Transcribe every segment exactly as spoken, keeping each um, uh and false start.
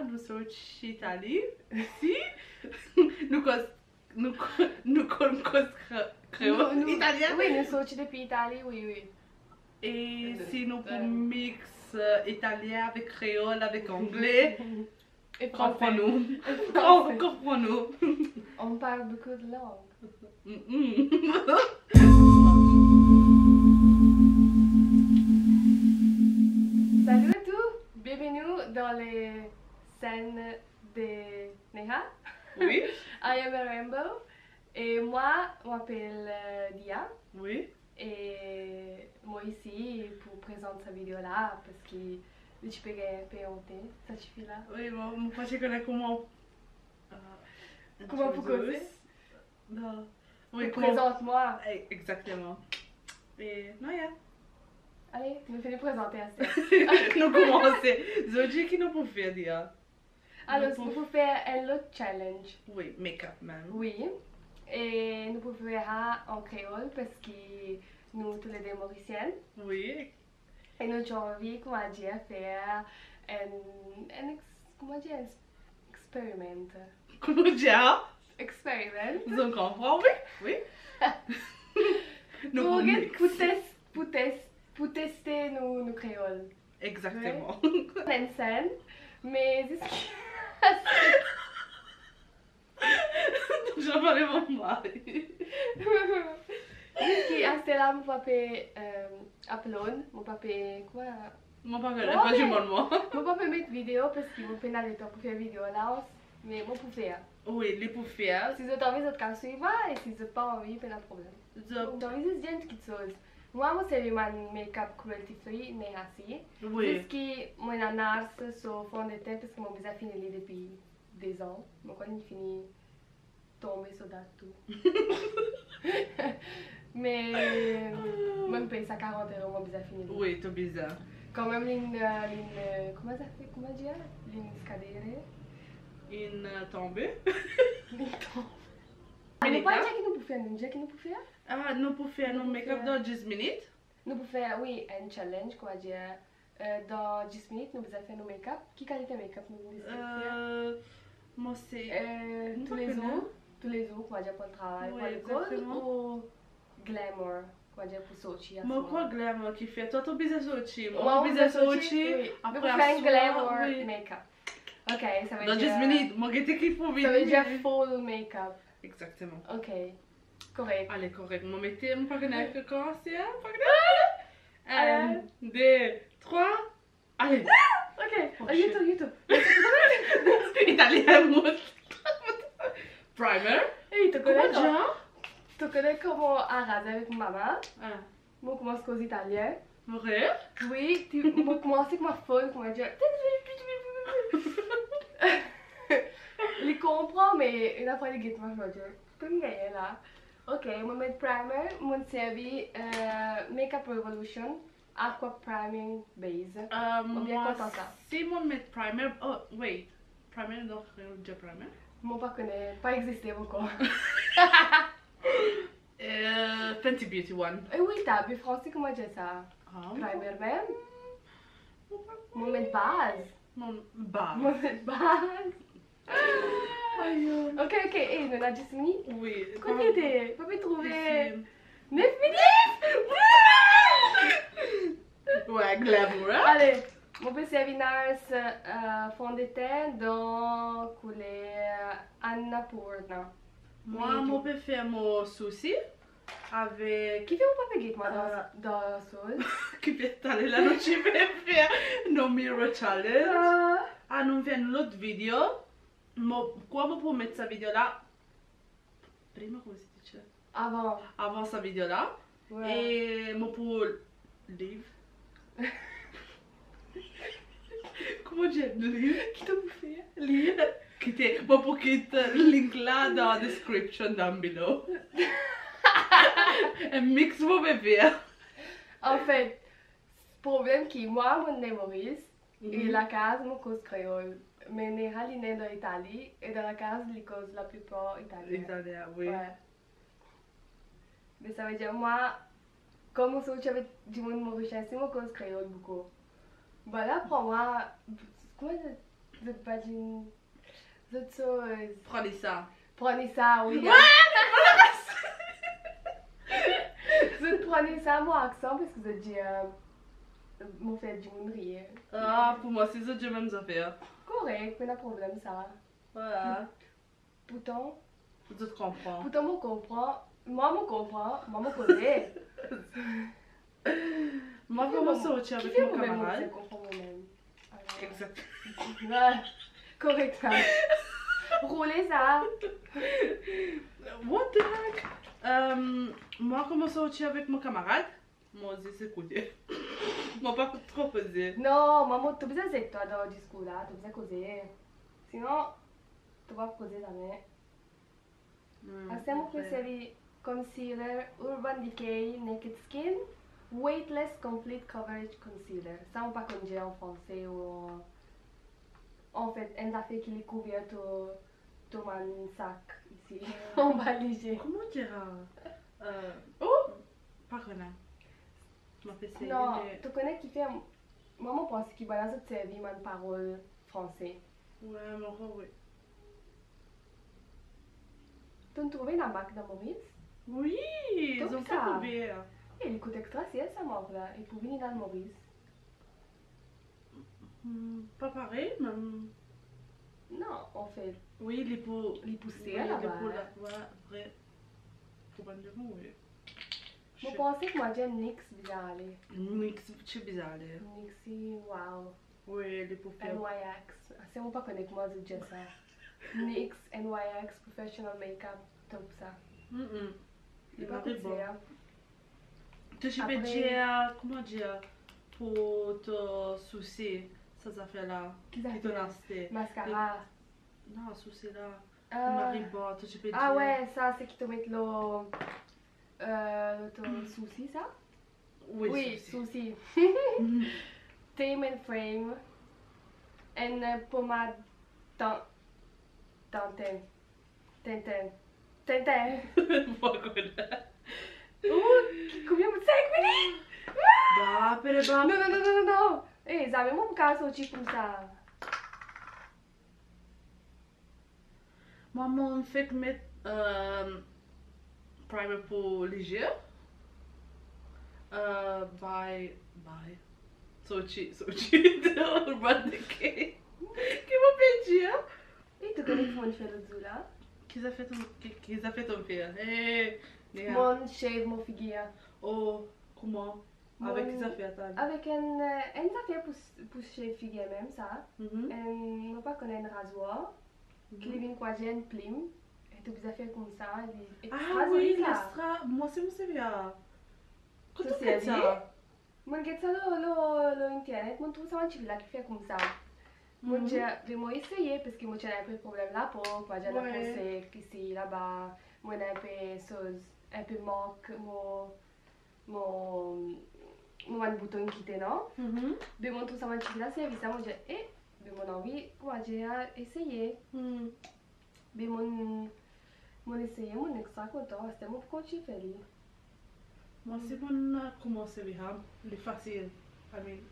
Nou sorti Itali, si? Nou koz, nou ko-, nou konn koz kre-, kreol, nou, nou, italien? Wi, nou sorti depi Itali, wi, wi. E si nou pou mix, euh, italien avek kreol, avek angle, e franse. Konpran nou. E franse. Konpran nou. On parle beaucoup de langues. Mm-mm. Salut à tous, bienvenue dans les scènes de Neha. Wi. I am a rainbow. E mwa, mo apel, euh, Dia. Wi. E mo isi pou prezant sa video la, parski li ti pe gagn inpe onte, sa tifi la. Wi, mo, mo pa ti kone kouma, euh, kouma pou koze. Non. Wi, pou kouma prezant mwa. E, exakteman. E, non, ya. Ale, nou fini prezante aster. Nou koumanse. Zordi, ki nou pou fer, Dia? Alor, nou pou, nou pou fer enn lot challenge. Wi, make-up mem. Wi. E nou pou fer sa an kreol, parski nou toulede Morisien. Wi. E nou ti anvi, kouma dir, fer enn, enn ex-, kouma dir, enn experiment. Kouma dir? Experiment. Zot konpran, wi, wi. Nou pou, pou get, pou tes-, pou tes-, pou teste nou, nou kreol. Exakteman. Wi. Enn senn, me ziska Zot pa devan mwa. Ziska aster la, mo pa pe, euh, upload, mo pa pe, kouma? Mo pa pe, mo pa pe, mo pa pe met video parski mo pena letan pou fer video la, me mo pou fer. Wi, li pou fer. Si zot anvi, zot kav swiv mwa, e si zot pa anvi, pena problem. Zot anvi zis dir enn ti kiksoz. Mwa, mo servi bann make-up cruelty free, Neha si. Wi. Ziska mo ena NARS so fond de teint parski mo bizin fini li depi dez an. Mo krwar li fini tonbe so dat tou. Me, mo pey sa karant euro, mo bizin fini li. Wi, to bizin. Kanmem, linn, euh, linn, euh, kouma sa fer, kouma dir? Linn scadere. Linn, euh, tonbe. Linn tonbe. Ah, nou pa dir ki nou pou fer, nou dir ki nou pou fer? Ah, nou pou fer nou make-up dan dis minit. Nou pou fer, wi, enn challenge, kouma dir, euh, dan dis minit, nou bizin fer nou make-up. Ki kalite make-up nou bizin fer? Euh, mo se, euh, mo pa kone. Toulezour, toulezour, kouma dir, pou al travay, wi, pou al lekol, exakteman, ou glamour, kouma dir, pou sorti aswar? Mo krwar glamour ki fer, twa, to bizin sorti, mo bizin sorti, wi. Apre nou pou fer enn aswar, glamour, wi, make-up. Ok, sa ve dir dan dis minit, mo gete ki pou vini. Sa ve dir full make-up. Exakteman. Ok. Korek. Ale, korek. Mo mete, mo pa kone ki kouleur, mo pa kone. Enn, de, trwa, ale. Ok. Oh, shit. YouTube, YouTube. Italien, mo. Primer. Ey, to kone kouma, to kone kouma araz avek mama? Ah. Mo koumans koz italien. Vre? Wi, ti, mo koumanse kouma fol, kouma dir. Li konpran, me ena fwa li get mwa, mo dir, "Kouma gagn la?" Ok, mo met primer, mo servi, euh, Makeup Revolution Aqua Priming Base. Euh, mo bien kontan sa. Si mo met primer, oh, wait. Primer, donk, euh, dir primer? Mo pa kone, pa existe ankor. Euh, Fenty Beauty One. E wi, ta, me franse, kouma dir sa? Ah, primer mem? Mo met baz. Mo, baz. Mo met baz. Ayo. Ok, ok, e, nou ena dis minit? Wi. Kot li ete? Pa pe trouve. Isi. Nef minit? Wi, glamour, hein? Ale, mo pe servi NARS, euh, fond de teint dan kouler Annapurna. Mwa, mo pe fer mo sousi avek... Kifer mo pa pe get mwa dan, euh, dan soz? Kifer taler la nou ti pe fer nou mirror challenge. Ah. Ah, nou fer enn lot video. Mo, kouma mo pou met sa video la? Prima, kouma se ti? Avan. Avan sa video la. Wi. E mo pou leave. Kouma dir leave? Kite pou fer? Leave. Kite. Mo pou kit link la dan description down below. E mix mo pe fer. Anfet, problem ki mwa, mo ne Moris, e lakaz, mo koz kreol. Me Neha, li ne dan Itali, e dan lakaz, li koz laplipar italien. Italien, wi. Wi. Me sa ve dir, mwa, kouma mo sorti avek dimoun morisien, si mo koz kreol boukou. Bann la pran mwa, kouma dir, Zot pa dinn, zot soz. Pran li sa. Pran li sa, wi. Zot pran li sa, mo aksan, paski zot dir, euh, mo fer dimoun riye. Ah, pou mwa, si zot dir mem zafer. Korek, pena problem sa. Voilà. Pourtan, zot konpran. Pourtan, mo konpran. Mwa, mo konpran. Mwa, mo koze. Mwa, kouma mo sorti avek mo kamarad. Kifer momem mo bizin konpran momem? Alor, exakt. Ah, korek sa. Roule sa. What the heck? Euh, mwa, kouma mo sorti avek mo kamarad, mo zis ekoute. Mo pa tro koze. Non, mwa, mo, to bizin zet twa dan diskour la, to bizin koze. Sinon, to pa koze zame. Hmm, aster mo pe servi concealer Urban Decay Naked Skin Weightless Complete Coverage Concealer. Sa mo pa konn dir an franse ou an, anfet, enn zafer ki li kouver to, to bann sak isi, anba lizie. Kouma dir, euh, euh, oh, pa kone. Mo pe seye, non, me to kone kifer, mwa, mo panse ki bann la zot servi bann parol franse. Wi, mo krwar wi. To'nn trouve ena mark dan Moris? Wi, donk zot sa trouve. E li kout extra ser sa mark la, e pou vini dan Moris. Hmm, pa parey, mem. Non, anfet. Wi, li pou, li pou ser, wi, laba, li pou la, wi, vre. Pou bann dimoun, wi. Mo panse ki mo dir NYX bizin ale. NYX ti bizin ale. NYX, waw. Wi, li pou fer NYX. Aster mo pa kone kouma zot dir sa. NYX, NYX, professional makeup, top sa. Mm-mm. Li pa kout ser. To ti pe dir, kouma dir, pou to sousi, sa zafer la, ki to'nn aste. Maskara. Non, sousi la. Ah. Maribor, to ti pe dir. Ah wi, sa seki to met lor, euh, lor to sousi sa? Wi, wi, sousi. Sousi. Tame and Frame. Enn, euh, pomad tan-, tanten. Tenten. Tenten. Mo pa kone. Ou, ki, konbien mo, senk minit? Ah! Ba, apel ba. Non, non, non, non, non, non. Eh, zame mo pou kapav sorti koumsa. Mwa, mo fek met, euh, primer pou lizie. Euh, by, by. Sorti, sorti. Urban Decay. Ki mo pe dir? E to kone ki mo'nn fer lot zour la? Ki zafer to, ki, ki zafer to'nn fer? Eh, Neha. Mo'nn shave mo figir. Oh, kouma? Avek ki zafer ta? Avek enn, euh, enn zafer pou, pou shave figir mem sa. Mhm. Enn, mo pa kone, enn razwar. Mhm. Ki li vinn kouma dir enn plim. E to bizin fer koumsa, li extra zoli sa. Ah wi, li extra. Mo osi mo servi sa. Kot to get sa? Mo'nn get sa lor, lor, lor internet, mo'nn trouv sa bann tifi la ki fer koumsa. Mo'nn dir, be mo eseye, paski mo ti ena inpe problem lapo, kouma dir, lapo sek, isi, laba, mo ena inpe soz, inpe mark, mo, mo, mo bann bouton ki ete, non? Mhm. Be mo'nn trouv sa bann tifi la servi sa, mo dir, eh, be mo'nn anvi, kouma dir, eseye. Hmm. Be mo'nn, mo'nn eseye, mo'nn extra kontan, aster mo pou kontign fer li. Mwa si mo'nn koumans rehab, li fasil. I mean.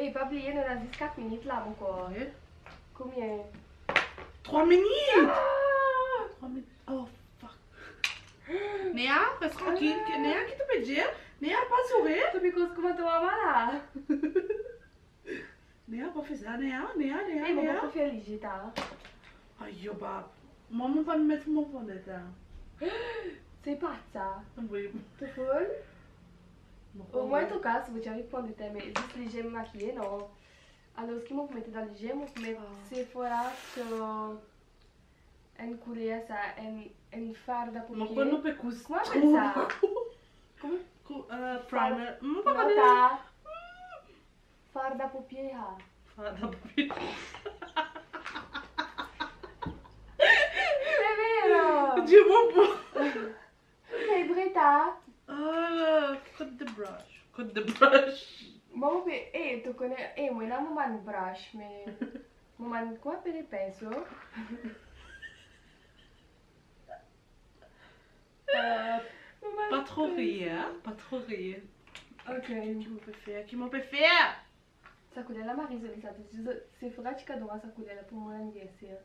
E pa bliye, nou ena zis kat minit la ankor. Wi. Konbien? Trwa minit! Ah! Trwa minit. Oh, fuck. Neha, res trankil. Ah. Ke, Neha, ki to pe dir? Neha, pa souri. To pe koz kouma to mama la. Neha, pa fer sa, Neha, Neha, Neha, Neha. Eh, mo pa pou fer lizie ta. Ayo, bab. Mwa, mo pa'nn met mo fondetin. Se pa sa. Wi. To fol? Omwin, antouka, si mo ti anvi fondetin, me zis lizie makiye, non. Alor, ki mo pou mete dan lizie, mo pou met Sephora, so, enn kouler sa, enn, enn fard a papier. Mo konn nou pe koz. Kouma apel sa? Kouma? Kou-, euh, primer. Mo pa kone. Non, ta. Fard a papier, ha. Fard a papier. Se vre, non? Dieu mon pauvre. Se vre, ta. Ah, kot de brush. Kot de brush. Bon, be, eh, to kone, eh, mwa la, mo bann brush, me mo bann, kouma apel, pinso? Euh, pa tro riye, hein? Pa tro riye. Ok. Ki mo pe fer? Ki mo pe fer? Sa kouler la mari zoli sa, to dir Sephora ti kado mwa sa kouler la pou mo laniverser.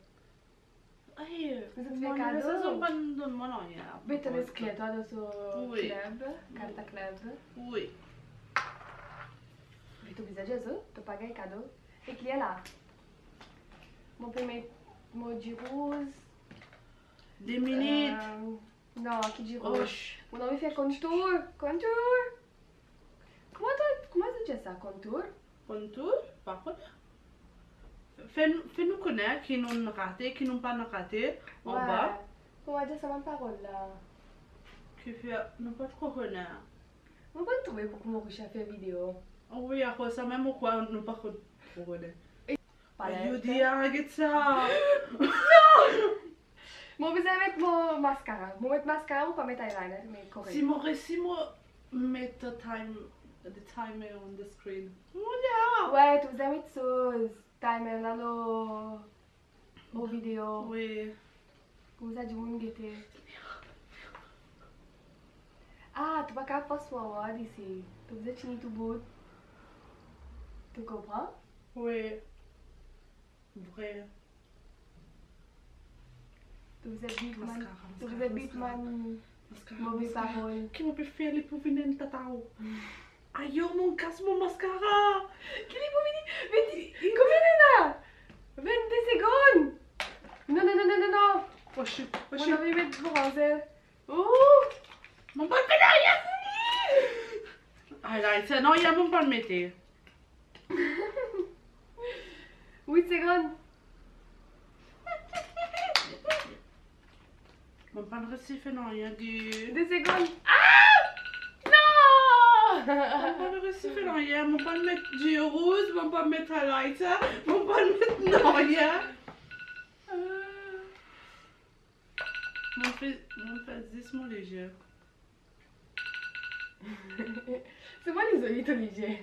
Ay, mo laniverser, zot pa donn mwa nanye. Be to les kler twa dan so klub, Calta Club. Wi. Be to bizin dir zot, to pa gagn kado. Ek li la. Mo pe met mo dirouz. De minit. Euh, non, ki dirouz? Mo anvi fer kontour. Kontour. Kouma to, kouma to dir sa, kontour? Kontour, pa kone. Fer, fer nou kone ki nou rate, ki nou pa rate, anba. Kouma dir sa bann parol la? Kifer nou pa tro kone. Mo pa trouve boukou Morisien fer video. Oh wi, akoz sa mem mo krwar nou pa kone. Pale. Yo dir, get sa. Non! Mo bizin met mo maskara. Mo met maskara, mo pa met eyeliner, me korek. Si mo resi, mo met the time, the timer on the screen. Mo dir. Wi, to bizin met so timer la lor video. Wi. Koumsa dimoun gete. Ah, to pa kapav fast forward isi. To bizin tini tou bout. To konpran? Wi. Vre. To bizin bip bann, maskara, to bizin bip bann move parol. Ki mo pe fer li pou vinn enn tatao? Ayo, mo kas mo maskara. Ki li pou vini? Vinn, konbien li ena? Vennde segonn. Non, non, non, non, non, non. Oh shit, oh shit. Mo anvi met mo ranze. Oh! Mo pa met nanye. Ay, la, sa non, ya mo pa mete. Wit segonn. Mo pa resi fer nanye. De segonn. Ah! Non! Mo pa resi fer nanye. Mo pa met dirouz, mo pa met highlighter, mo pa met nanye. Mo fer, mo fer zis mo lizie. Se mwa li zoli to lizie.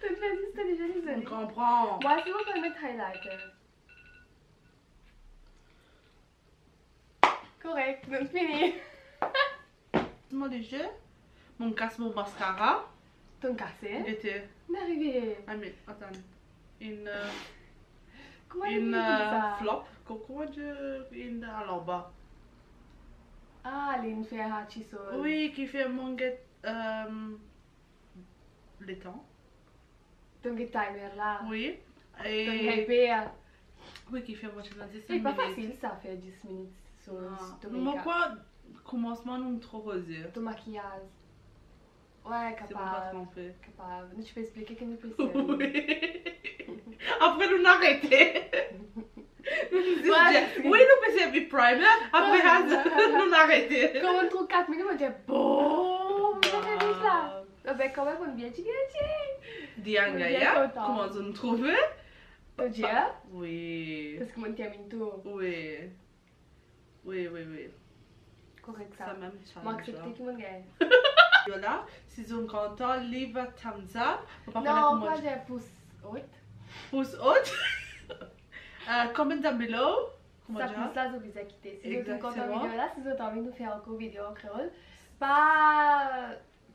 To fer zis to lizie, li zoli. Mo konpran. Mwa si mo pa met highlighter. Korek, nou fini. Mo lizie. Mo kas mo maskara. To'nn kase? Gete. Inn arive. Ah, me, atann. Inn, euh, kouma li inn, euh, koumsa? Flop. Ko-, kouma dir, inn, euh, al anba. Ah, li inn fer ti soz. Wi, ki fer mo get, euh, letan. To'nn get timer la. Wi. To'nn get pe, ah. Wi, ki fer mo ti dan dis minit. Se pa fasil sa, fer dis minit soz. Ah, to makeup. Mo krwar koumansman nou tro roze. To makiyaz. Wi, kapav. Si mo pa tronpe. Kapav. Nou ti pe explike ki nou pe servi. Wi. Apre nou arete. Nou dir, wi, nou pe servi primer. Apre, ah, nou arete. Kan mo trouv kat minit, mo dir, bon, mo servi la. Ah ben, kanmem, mo bien ti, bien ti. Diane Gaillard, kouma zot trouve? To dir? Wi. Paski mo terminn tou. Wi. Wi, wi, wi. Korek sa. Sa mem challenge la. Mo aksepte ki mo gagn. Vwala, si zot kontan, leave a thumbs up. Non, kouma dir, pous ot. Pous ot. Euh, comment down below. Kouma dir? Sa pous la, zot bizin kite. Si zot kontan video la, si zot anvi nou fer ankor video an kreol, pa,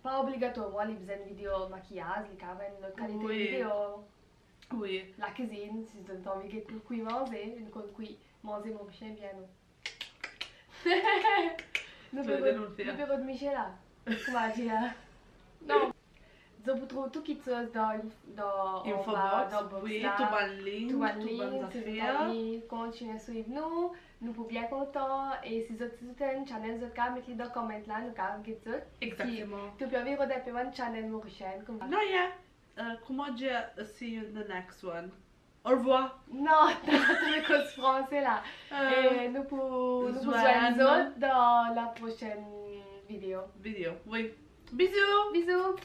pa obligatwarman li bizin video makiyaz, li kapav enn lot kalite video. Wi. Lakizinn, si zot anvi get nou kwi manze, nou konn kwi manze mo chien bien, non. Nou pe rod, nou pe rod misie la. Kouma dir la? Non. Zot pou trouv tou kitsoz dan, dan, anba, dan box la. Wi, tou bann link, tou bann zafer. Si zot anvi kontign swiv nou, nou pou bien kontan. E si zot, si zot ena enn channel, zot kapav met li dan comment la, nou kapav get zot. Exactement. Si to pe anvi rod enpe bann channel morisien, kouma. Non, yeah. Euh, kouma dir, euh, see you in the next one. Au revoir. Non, to koz franse la. Euh, e nou pou, nou pou zwenn zot dan la prosenn video. Video, wi. Bizou. Bizou.